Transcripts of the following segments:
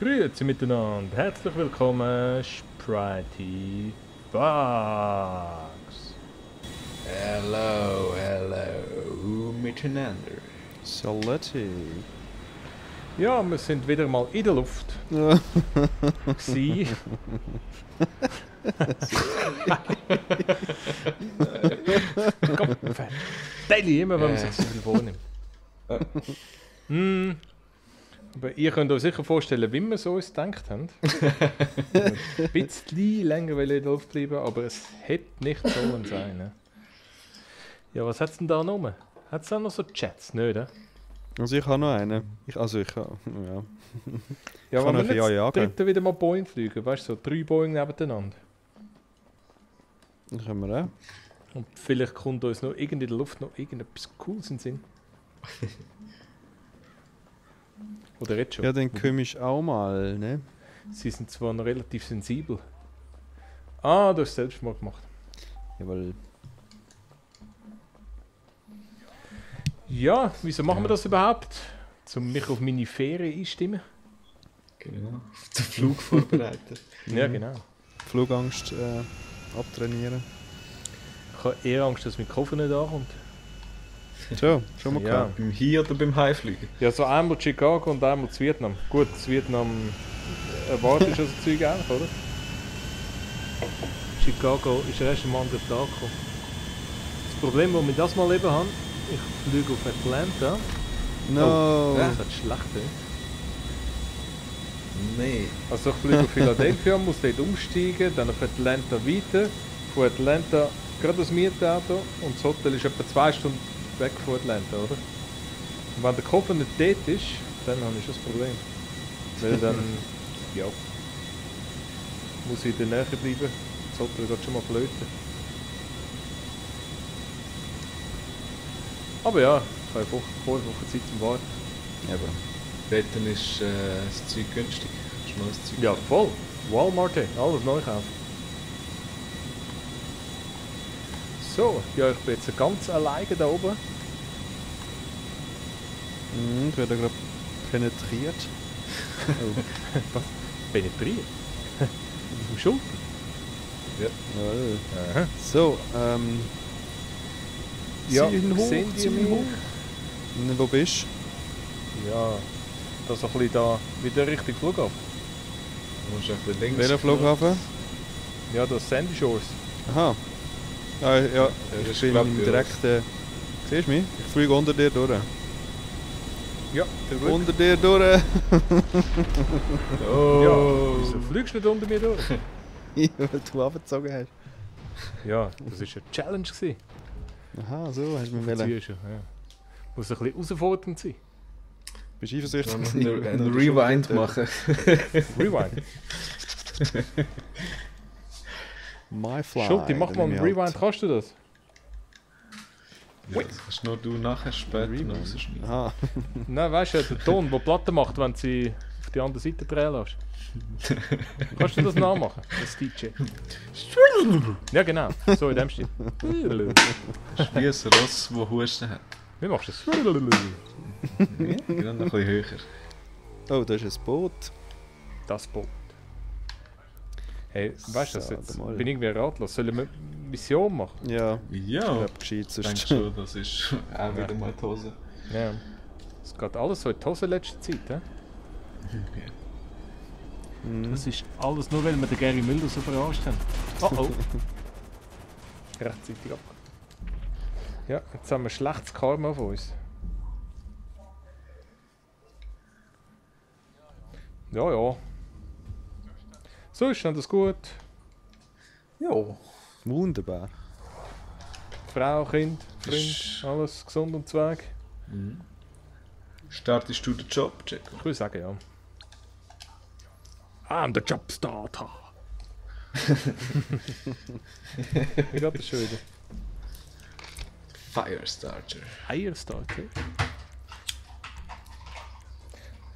Grüezi miteinander, herzlich willkommen, Spritey Bugs. Hello, miteinander. Salati. Ja, wir sind wieder mal in der Luft. Gsi. Komm, Daily immer, wenn man sich so viel vornimmt. Aber ihr könnt euch sicher vorstellen, wie wir es uns gedacht haben. Ein bisschen länger in der Luft bleiben, aber es hätte nicht sollen sein. Ne? Ja, was hat es denn da noch? Hat es da noch so Chats, nicht? Also ich habe noch einen. Ich habe, ja. Ja, kann wenn wir euch jetzt jagen. dritte wieder mal Boeing fliegen, weißt du, so 3 Boeing nebeneinander. Dann können wir auch. Und vielleicht kommt uns noch in der Luft noch irgendetwas Cooles in den Sinn. Oder jetzt schon. Ja, den komme ich auch mal, ne? Sie sind zwar noch relativ sensibel. Ah, du hast es selbst mal gemacht. Jawohl. Ja, wieso machen wir das überhaupt? Um mich auf meine Ferien einstimmen? Genau. Auf den Flug vorbereiten. Ja, genau. Flugangst abtrainieren. Ich habe eher Angst, dass mein Koffer nicht ankommt. So, schon mal Ja. gehabt. Beim Hier oder beim Heimfliegen? Ja, so einmal Chicago und einmal zu Vietnam. Gut, zu Vietnam erwartest du das Zeug auch, oder? Chicago ist erst am anderen Tag gekommen. Das Problem, das wir das mal eben haben, ich fliege auf Atlanta. No! Das hat schlecht, ey. Nee. Also ich fliege auf Philadelphia, muss dort umsteigen, dann auf Atlanta weiter. Von Atlanta gerade das Mietauto und das Hotel ist etwa 2 Stunden weg von Atlanta, oder? Und wenn der Koffer nicht dort ist, dann habe ich das Problem. Weil dann, ja, muss ich in der Nähe bleiben. Das Hotel geht schon mal flöten. Aber ja, ich habe vor Wochen Zeit zum Warten. Eben. Dort ist das Zeug günstig. Kannst du neues Zeug Ja, kaufen. voll. Walmart, alles neu kaufen. So, ja, ich bin jetzt ganz alleine da oben. Ich werde gerade penetriert. Was? Penetriert? Im Schulter? Jawohl. Aha. So, Ja, ziehen hoch, sehen die ziehen mich? hoch. Wo bist Ja, das ist ein bisschen da, wieder Richtung Flughafen. Du musst einfach du? links. Welcher Flughafen? Ja, das Sandy Shores. Aha. Ah, ja, das ich ist, bin glaub im ich, direkten... Siehst du mich? Ich fliege unter dir durch. Ja, der Glück. Unter dir durch! Oh! Ja, wieso fliegst du nicht unter mir durch? Weil du abgezogen hast. Ja, das war eine Challenge gewesen. Aha, so hast du mich wollen. Siehst du, ja. Muss ein bisschen herausfordernd sein. Bist du eifersüchtig? Ein Rewind machen. Rewind. My Fly. Schulti, mach mal einen Rewind, kannst du das? Ja, das kannst nur du nachher später noch rausschneiden. Aha. Nein, weißt du, der Ton, der Platte macht, wenn sie auf die andere Seite drehen lässt. Kannst du das nachmachen? Das DJ. Ja, genau. So in dem Stil. Das ist wie ein Ross, das Husten hat. Wie machst du das? Ja, genau, noch ein bisschen höher. Oh, da ist ein Boot. Das Boot. Hey, weißt du das So, jetzt? mal. Bin irgendwie ratlos. Sollen wir eine Mission machen? Ja, Ja, ich glaube gescheit ich denke sonst. schon, das ist auch wieder mal die Hose. Ja. Es geht alles so in die Hose in letzter Zeit, he? Mhm. Das ist alles nur, weil wir den Gary Müller so verarscht haben. Oh oh. Rechtzeitig ab. Ja, jetzt haben wir schlechtes Karma auf uns. Ja, ja. So ist dann das gut. Ja. Wunderbar. Frau, Kind, Freund, Ist- alles gesund und zweig. Startest du den Job, Jack? Ich würde sagen, ja. I'm the job starter. Wie geht das schon wieder? Firestarter. Eierstarter.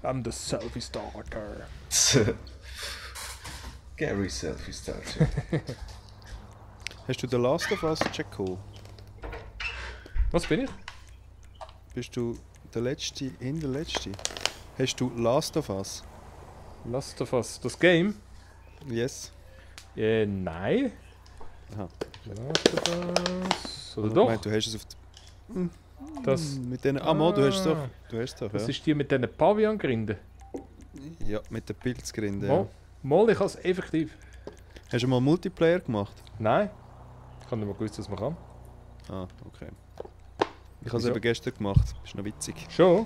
I'm the selfie starter. Gary Selfie Starter. Hast du The Last of Us Jacko? Was bin ich? Bist du der Letzte in der Letzte? Hast du Last of Us? Last of Us. Das Game? Yes. Nein. Aha. Last of Us. Oder Ich doch? meine, du hast es auf Das, mit denen. Mo, du hast es doch. Du hast es doch, das ja. ist die mit diesen Pavillon-Grinden. Ja, mit den Pilzgrinden. Mal, Ja. mal, ich habe es effektiv. Hast du mal Multiplayer gemacht? Nein. Ich habe nicht mal gewusst, was man kann. Ah, okay. Ich habe es Wieso? eben gestern gemacht. Ist noch witzig. Schon?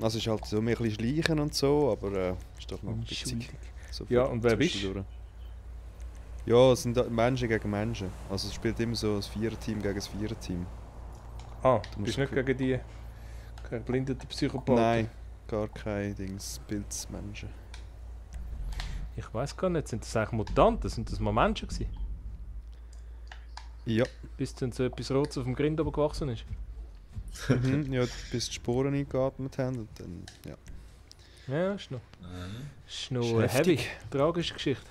Also es ist halt so mehr ein bisschen schleichen und so, aber ist doch noch witzig. Schuldig. So Ja, und wer bist du? zwischendurch. Ja, es sind da Menschen gegen Menschen. Also es spielt immer so ein Viererteam gegen ein Viererteam. Ah, Du du musst bist nicht gucken. gegen die erblindeten Psychopathen? Nein, gar kein Dings, Pilzmenschen. Ich weiß gar nicht, sind das eigentlich Mutanten? Sind das mal Menschen gewesen? Ja, Bis dann so etwas Rotes auf dem Grind oben gewachsen ist? ja, bis die Sporen eingeatmet haben und dann, ja. Ja, ist noch, ist noch Ist heavy. heftig. Tragische Geschichte.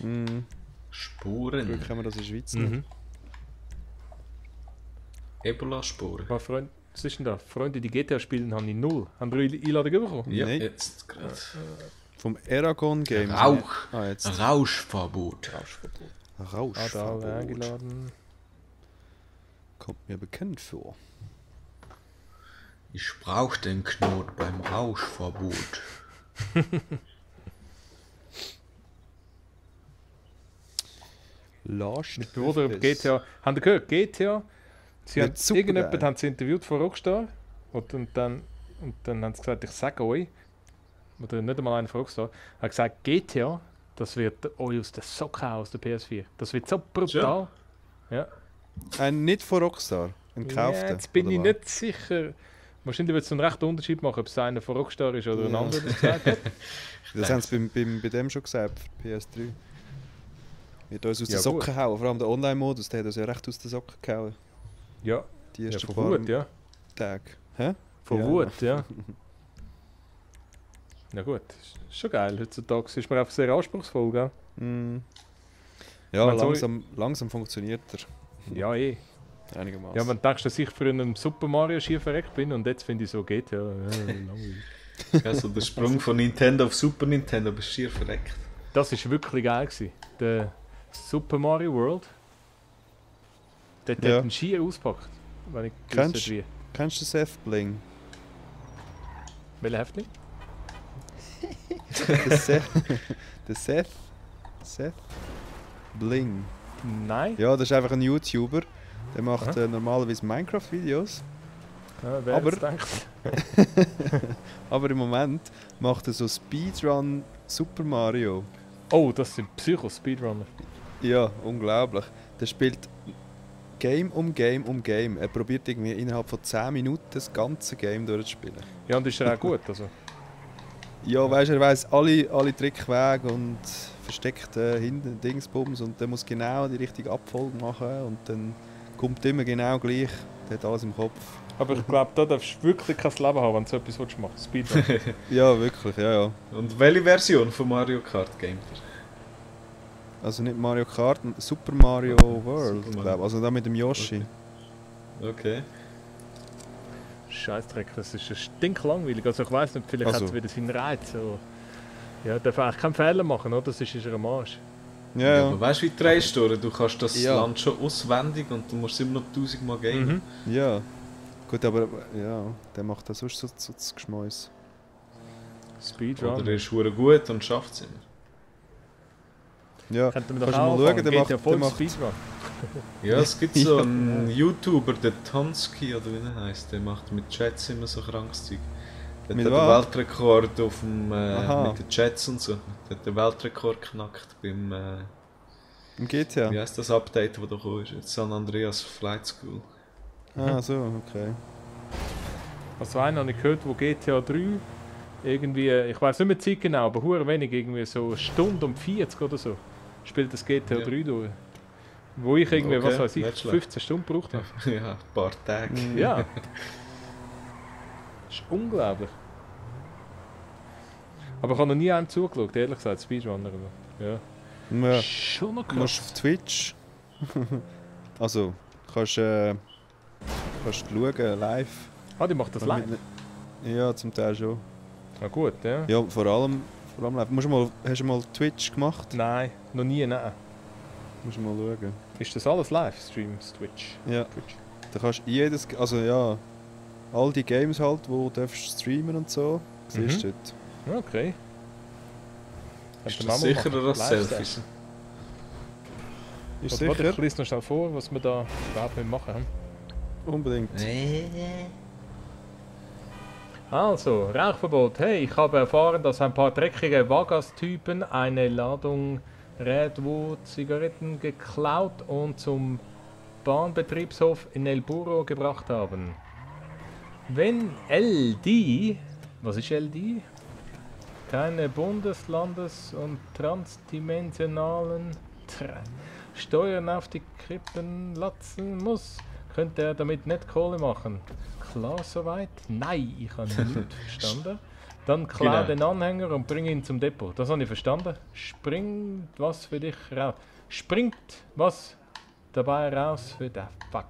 Mhm. Spuren. Glück haben wir das in der Schweiz Mhm. nicht. Ebola-Spuren. Was ist denn da? Freunde, die GTA spielen, haben die null. Haben die Einladung bekommen? Ja, Nein. jetzt gerade. Vom Aragon Games. Rauch. Ah, jetzt. Rauschverbot. Rausch. Ah, da alle eingeladen. Kommt mir bekannt vor. Ich brauch den Knot beim Rauschverbot. Last Mit Bruder über FS. GTA. Haben Sie gehört? GTA? Sie Wird haben super irgendjemand geil. haben sie interviewt von Rockstar. Und dann haben sie gesagt, ich sage euch, oder nicht einmal einer von Rockstar, hat gesagt, GTA, das wird euch aus der Socke hauen, aus der PS4. Das wird so brutal. Ja. Ein nicht von Rockstar. Ein gekaufter. Ja, jetzt bin oder ich was? nicht sicher. Wahrscheinlich wird es einen rechten Unterschied machen, ob es einer von Rockstar ist oder ein Ja. anderer, das gesagt hat. Das haben sie bei dem schon gesagt, für PS3. Wird uns aus Ja, den Socken hauen. Vor allem der Online-Modus, der hat uns ja recht aus den Socken gehauen. Ja, Die ja ersten von paar Wut, ja. Tage. Hä? Von Ja. Wut, ja. Na gut, ist schon geil. Heutzutage ist man einfach sehr anspruchsvoll, gell? Mm. Ja, Ich meine, so- langsam funktioniert er. Ja, eh. Einigermaßen. Ja, man denkst, dass ich früher in einem Super Mario schief verreckt bin und jetzt finde ich so geht, ja, langweilig. Also der Sprung von Nintendo auf Super Nintendo bist schier verreckt. Das war wirklich geil gewesen. Der Super Mario World. Der Ja. hat einen Schier auspackt. Wenn ich Kennst- gewusst hätte, wie. Kennst du Seth Bling? Welcher Häftling? Der Seth. Der Seth Bling. Nein. Ja, das ist einfach ein YouTuber. Der macht normalerweise Minecraft-Videos. Ja, wer Aber- jetzt denkt. Aber im Moment macht er so Speedrun Super Mario. Oh, das sind Psycho-Speedrunner. Ja, unglaublich. Der spielt Game um Game um Game. Er probiert irgendwie innerhalb von 10 Minuten das ganze Game durchzuspielen. Ja, und ist er auch gut, also. Ja, weißt du, er weiss alle Trickwege und versteckte hinten Dingsbums und der muss genau die richtige Abfolge machen und dann kommt immer genau gleich. Der hat alles im Kopf. Aber ich glaube, da darfst du wirklich kein Leben haben, wenn du so etwas machen willst. Speedrun. Ja, wirklich, ja. Und welche Version von Mario Kart gamet ihr? Also nicht Mario Kart, Super Mario World, Super Mario. glaube ich. Also da mit dem Yoshi. Okay. Scheißdreck, das ist stinklangweilig. Also ich weiß nicht, vielleicht Also. hat es wieder seinen Reiz. So. Ja, darf eigentlich keinen Fehler machen, oder? Das ist er am Arsch. Ja, Aber ja. weißt du, wie die Drehstore? Du kannst das Ja. Land schon auswendig und du musst es immer noch 1000 Mal gamen. Mhm. Ja. Gut, aber ja, der macht da sonst so das Geschmäus. Speedrun. Oder er ist hure gut und schafft es immer. Ja, Könnten wir kannst doch du auch mal schauen, anfangen. der Geht macht, ja voll der macht Speedrun. Ja, es gibt so Ja. einen YouTuber, der Tonsky oder wie er heißt, der macht mit Chats immer so krankes Zeug. Der Mit hat den was? Weltrekord auf dem, Aha. mit den Chats und so. Der hat den Weltrekord knackt beim, im GTA. wie heisst das Update, das da gekommen ist? Jetzt San Andreas Flight School. Ah, so, okay. Also einen habe ich gehört, wo GTA 3 irgendwie, ich weiß nicht mehr die Zeit genau, aber hure wenig, irgendwie so eine Stunde um 40 oder so, spielt das GTA Ja. 3 durch. Wo ich irgendwie, Okay, was weiß ich, nicht schlecht. 15 Stunden gebraucht habe. Ja, ein paar Tage. Mhm. Ja. Das ist unglaublich. Aber ich habe noch nie einen zugeschaut, ehrlich gesagt, Speedrunner. Aber ja. Ja. Schon noch Du musst krass. auf Twitch. Also, kannst schauen, live. Ah, die macht das live? Ja, zum Teil schon. Na gut, ja. Ja, vor allem hast du mal Twitch gemacht? Nein, noch nie, nein. Musst du mal schauen. Ist das alles Livestreams, Twitch? Ja. Twitch. Da kannst du jedes, also ja, all die Games halt, wo du darfst streamen und so, siehst du dort. Okay. Ist Könnte das man mal sicherer machen. als Live-Session. Selfies? Ist Also, warte, sicher? ich lese noch schnell vor, was wir da überhaupt machen haben. Unbedingt. Also, Rauchverbot. Hey, ich habe erfahren, dass ein paar dreckige Vargas-Typen eine Ladung Redwood-Zigaretten geklaut und zum Bahnbetriebshof in El Burro gebracht haben. Wenn LD, was ist LD? Keine Bundeslandes- und transdimensionalen Steuern auf die Krippen latzen muss, könnte er damit nicht Kohle machen. Klar soweit? Nein, ich habe nicht verstanden. Dann klau Genau. den Anhänger und bring ihn zum Depot. Das habe ich verstanden. Springt was für dich raus. Springt was dabei raus für den Fuck.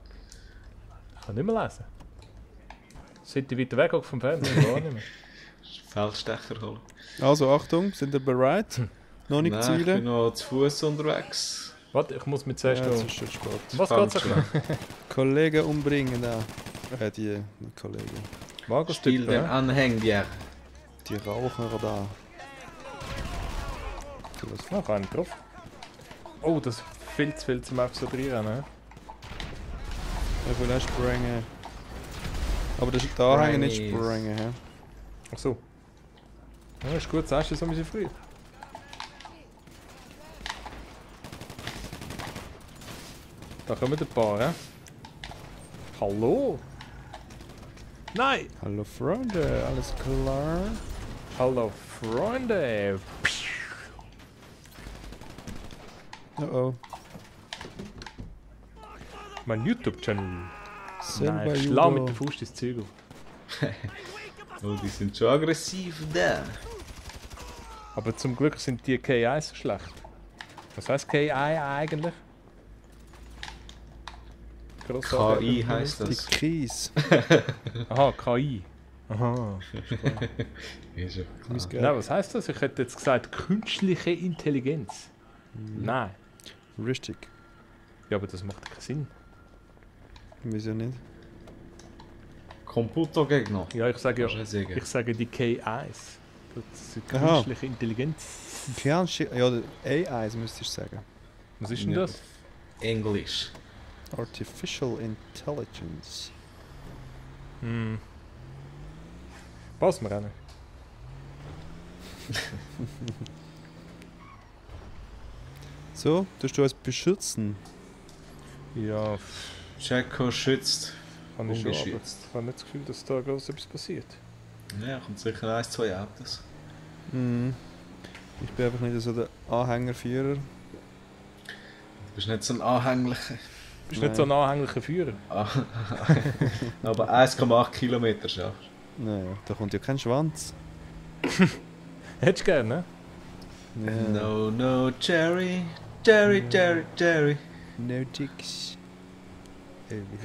Ich kann nicht mehr lesen. Seit ich weiter weg gucke vom Fernsehen, gar nicht mehr. Feldstecher holen. Also Achtung, sind ihr bereit? Noch nicht Nein, ich bin zielen? noch zu Fuß unterwegs. Warte, ich muss mit Ja, zuerst es noch... ist schon spät. Was geht's so schnell? Kollegen umbringen da. Die Kollegen. Markus Spiel Typ, den ja? Anhänger. Die Raucher da. Noch einen drauf. Oh, das ist viel zu viel zum einfach so reinrennen. Ich will auch sprengen. Aber das ist da hängen nicht Sprengies. sprengen, hä? Ach so. Ja, ist gut, sagst du so ein bisschen früh. Da kommen ein paar, hä? Hallo? Nein! Hallo Freunde, alles klar? Hallo Freunde! Oh oh. Mein YouTube-Channel. Selber Nein, ich schlau Judo. mit der Faust ins Zügel. Oh, die sind schon aggressiv da. Aber zum Glück sind die KI so schlecht. Was heißt KI eigentlich? Grossartige KI heisst Die das. Keys. Aha, KI. Aha. Ist ja Muss klar. Nein, was heißt das? Ich hätte jetzt gesagt künstliche Intelligenz. Nein. Richtig. Ja, aber das macht keinen Sinn. Wieso nicht? Computergegner. Ja, ich sage ja, Kannst du sagen. ich sage die KIs. Das ist Aha. künstliche Intelligenz. Ja, AI müsstest du sagen. Was ist denn Ja. das? Englisch. Artificial Intelligence. Hm. Pass mir an. So, tust du uns beschützen? Ja, Jacko schützt. habe ich schon, aber Ungeschützt. ich habe nicht das Gefühl, dass da groß etwas passiert. Ja, kommt sicher 1, 2 Autos. Mhm. Ich bin einfach nicht so der Anhängerführer. Du bist nicht so ein anhänglicher. Du bist nicht so ein anhänglicher Führer. Aber 1,8 Kilometer schaffst Naja, da kommt ja kein Schwanz. Hättest du gerne, ne? Ja. No, no, Jerry. Jerry, Jerry, Jerry. No dicks.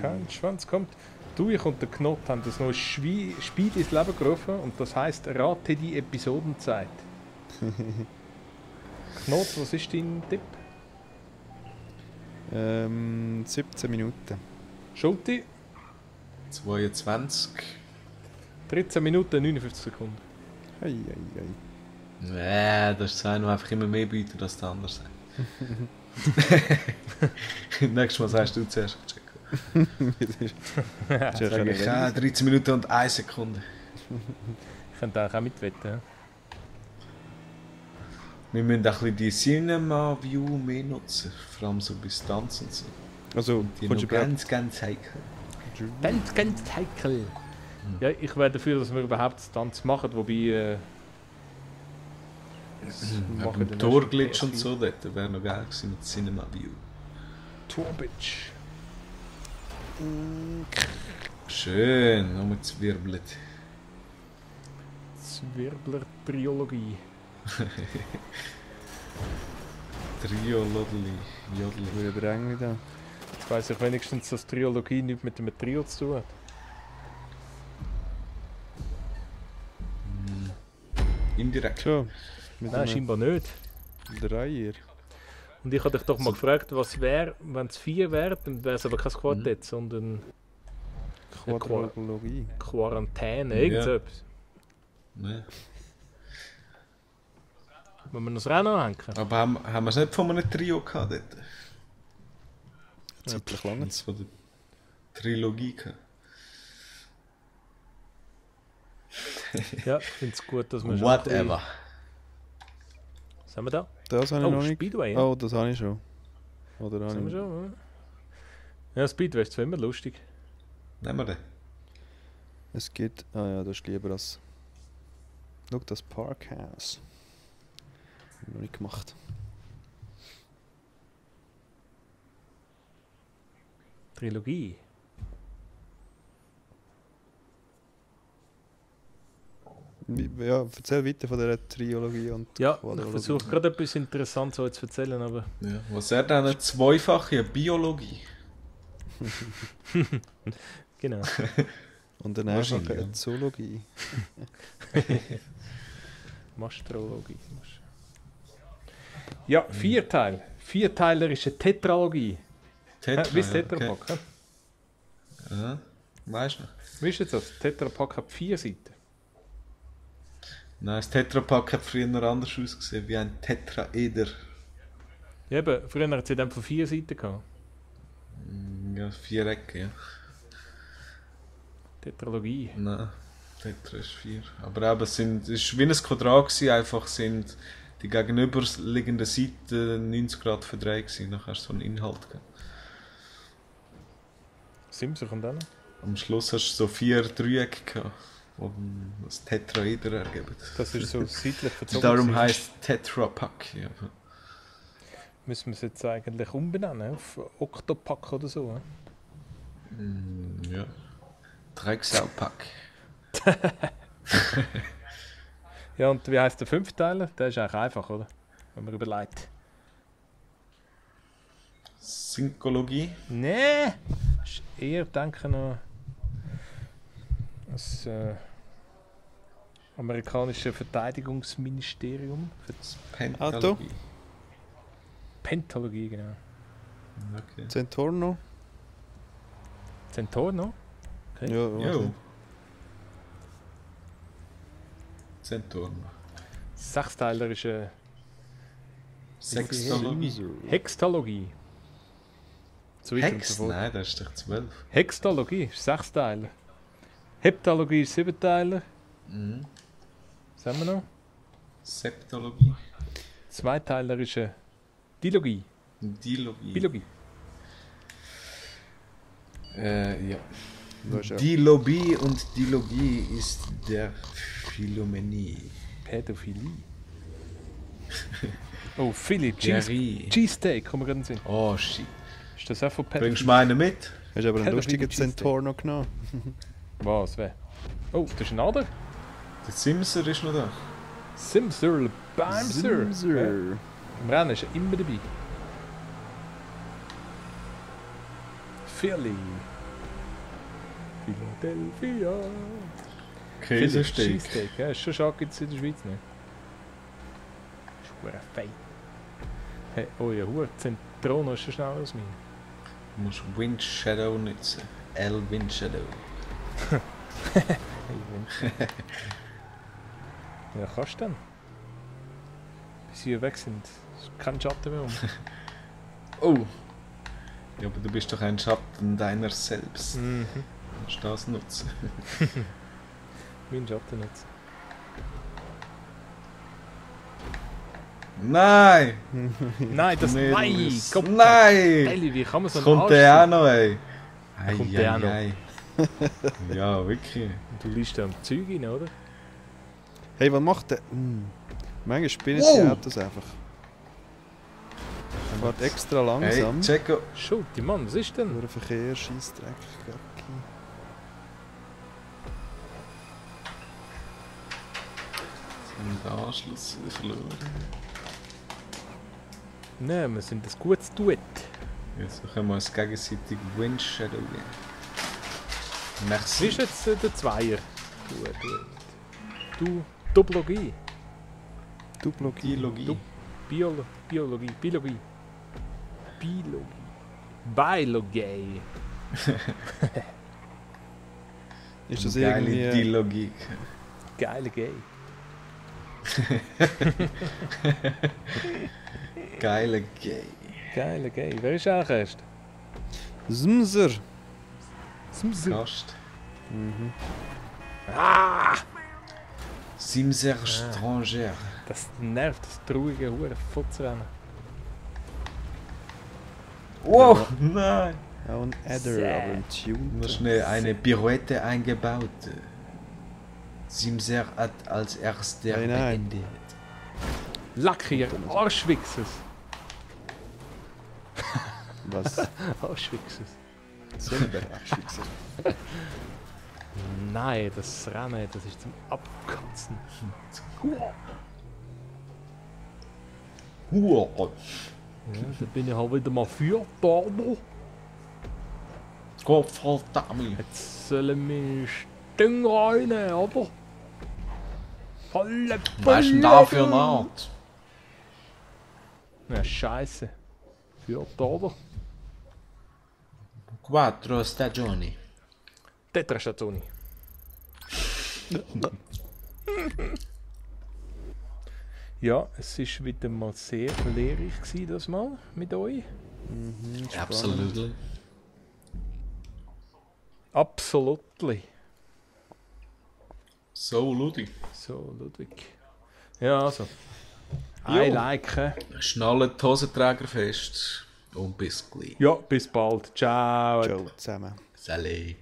Kein Schwanz kommt. Du, ich und der Knot haben das neues Spiel ins Leben gerufen und das heisst Rate die Episodenzeit. Knot, was ist dein Tipp? 17 Minuten. Schulti, 22. 13 Minuten 59 Sekunden. Hei, hei, hei. Nee, das ist einer, der einfach immer mehr bietet als der andere sagt. Nächstes Mal sagst du zuerst, Jacko. Sag ich, 13 Minuten und 1 Sekunde. Ich könnte eigentlich auch mitwetten. Ja? Wir müssen auch ein bisschen die Cinema-View mehr nutzen. Vor allem so bei Stunts und so. Also, Die kommst noch du ganz, ganz heikel. Ganz, ganz heikel. Ja, ich wäre dafür, dass wir überhaupt Stunts machen, wobei... Aber mit Torglitch und so, das wäre noch geil gewesen mit Cinema-View. Torbitch. Schön, noch mit zwirbelt. Zwirbler-Triologie. Trio, Lodli, Jodli. wieder eng wieder. Jetzt weiss ich wenigstens, dass Triologie nichts mit dem Trio zu tun hat. Indirekt. Schon. Mit Nein, scheinbar nicht. Dreier. Und ich habe dich doch mal gefragt, was wäre, wenn es 4 wäre, dann wäre es aber kein Quartett, sondern Quadrologie. Quarantäne, Ja. irgendetwas. Nee. Wenn wir noch das Rennen anhängen. Aber haben wir es nicht von einem Trio gehabt dort? Zeitlich lang. Das von der Trilogie gehabt. Ja, ich finde es gut, dass wir schon... Whatever. Was haben wir da? Das habe ich Oh, noch nicht. Speedway, ja. Oh, das habe ich schon. Oder Das habe haben ich... wir schon, oder? Ja, Speedway ist zwar immer lustig. Nehmen wir den. Es gibt... Ah ja, das ist lieber als... Schau, das Parkhouse. Noch nicht gemacht. Trilogie. Ja, erzähl weiter von dieser Triologie und Ja, ich Quadrologie. versuche gerade etwas Interessantes so zu erzählen, aber... Ja. Was wäre dann eine zweifache Biologie? Genau. Und eine Wahrscheinlich, einfache ja. Zoologie. Mastrologie. Ja, 4 Teile. 4-teilerische Tetralogie. Wie ist Tetrapack? Okay. Ja, weißt du noch? Wie ist jetzt das? Tetrapack hat 4 Seiten. Nein, das Tetrapack hat früher anders ausgesehen, wie ein Tetraeder. Ja, eben, früher hat sie dann von 4 Seiten gehabt. Ja, 4 Ecken, ja. Tetralogie. Nein, Tetra ist 4. Aber eben, es ist wie ein Quadrat gewesen, einfach sind die gegenüberliegenden Seiten 90 Grad verdreht gewesen. Dann hast du so einen Inhalt gehabt. Simser kommt dann. Am Schluss hast du so 4 Dreiecke gehabt, die das Tetraeder ergeben. Das ist so seitlich verzogen. Darum gewesen. heisst Tetrapack. Ja. Müssen wir es jetzt eigentlich umbenennen auf Oktopack oder so. Ja. Drecksaupack. Ja, und wie heisst der 5 Teiler? Der ist eigentlich einfach, oder? Wenn man überlegt. Synkologie. Nee! Ist eher denken an das amerikanische Verteidigungsministerium. Pentalogie. Pentalogie, genau. Okay. Zentorno. Zentorno? Okay. Ja, Jo. Zenturm. 6-teilerische Sextologie. Hextologie. So weit Hex? und so fort. Nein, das ist doch 12. Hextologie ist 6 Teile. Heptalogie ist 7 Teile. Mhm. Was haben wir noch? Septologie. 2-teilerische Dilogie. Dilogie. Biologie. Ja. Du hast ja Dilobie und Dilogie ist der Philomenie. Pädophilie. Oh, Philipp, Jerry. Cheesesteak, kommen wir gerade in den Sinn. Oh shit. Ist das auch von Bringst du Pädophilie? meine mit? hast aber einen Pädophilie lustigen Cheesesteak. Zentorno genommen. Was, wer? Oh, das ist ein anderer. Der Simser ist noch da. Simser, Bimser. Ja. Simser. Im Rennen ist er immer dabei. Philly. Philadelphia. Käsesteak. Cheesesteak, ja, ist schon schade, gibt es in der Schweiz nicht. Ist verdammt fein. Hey, oh ja, Zentrono ist schon schneller als mein. Du musst Wind Shadow nutzen. L Wind Shadow. Ja, kannst du dann. Bis wir weg sind. Ist kein Schatten mehr um. Oh! Ja, aber du bist doch ein Schatten deiner selbst. Mhm. Du musst das nutzen. Mein Schatten nicht. Nein! Nein, das... Nicht Nein! los. Gott, Nein! Elli, wie kann man so Jetzt einen kommt Arsch der auch sein? noch, ey. Kommt der auch noch? Ei. Ja, wirklich. Du liest da am Zeug rein, oder? Hey, was macht der? Manchmal spinnen Wow. die Autos einfach. Er fährt extra langsam. Hey, Checo. Schuld, die Mann, was ist denn? Nur Verkehr, Scheissdreck, Gacki. Den Anschluss verloren. Nein, wir sind ein gutes Duett. Jetzt können wir uns gegenseitig Wind Shadow geben. Was Merci. ist jetzt der Zweier? Du Dopplogie. Duplogie. Biologie. Biologie. Biologie. Ist das Geile irgendwie... Logik. Geile Gay. Geile Gay. Geile Gay. Wer ist eigentlich erst? Zmser. Gast. Ah! Simser Stranger. Das nervt, das traurige Hure Futzrennen. Wow, nein. Auch ein Adder, Sehr. aber ein Tune. Noch schnell eine Pirouette eingebaut. Simser hat als erster Nein. beendet. Lackier, Arschwichses. Was? Arschwichses. Silber. Schicksal. Nein, das Rennen, das ist zum Abkotzen. Wow. Ja, da bin ich halt wieder mal für Barbo. Gott verdammt. Jetzt sollen wir Stüng rein, aber... Volle Was ist denn da für eine Art? Ja, scheiße. Für Barbo. Quattro stagioni. Tetrastazioni. Ja, es war wieder mal sehr lehrreich gewesen, das Mal mit euch. Absolutely. Absolutely. So, Ludi. So, Ludwig. Ja, also. Jo. I like. Schnallt die Hosenträger fest und bis gleich. Ja, bis bald. Ciao. Ciao zusammen. Salut.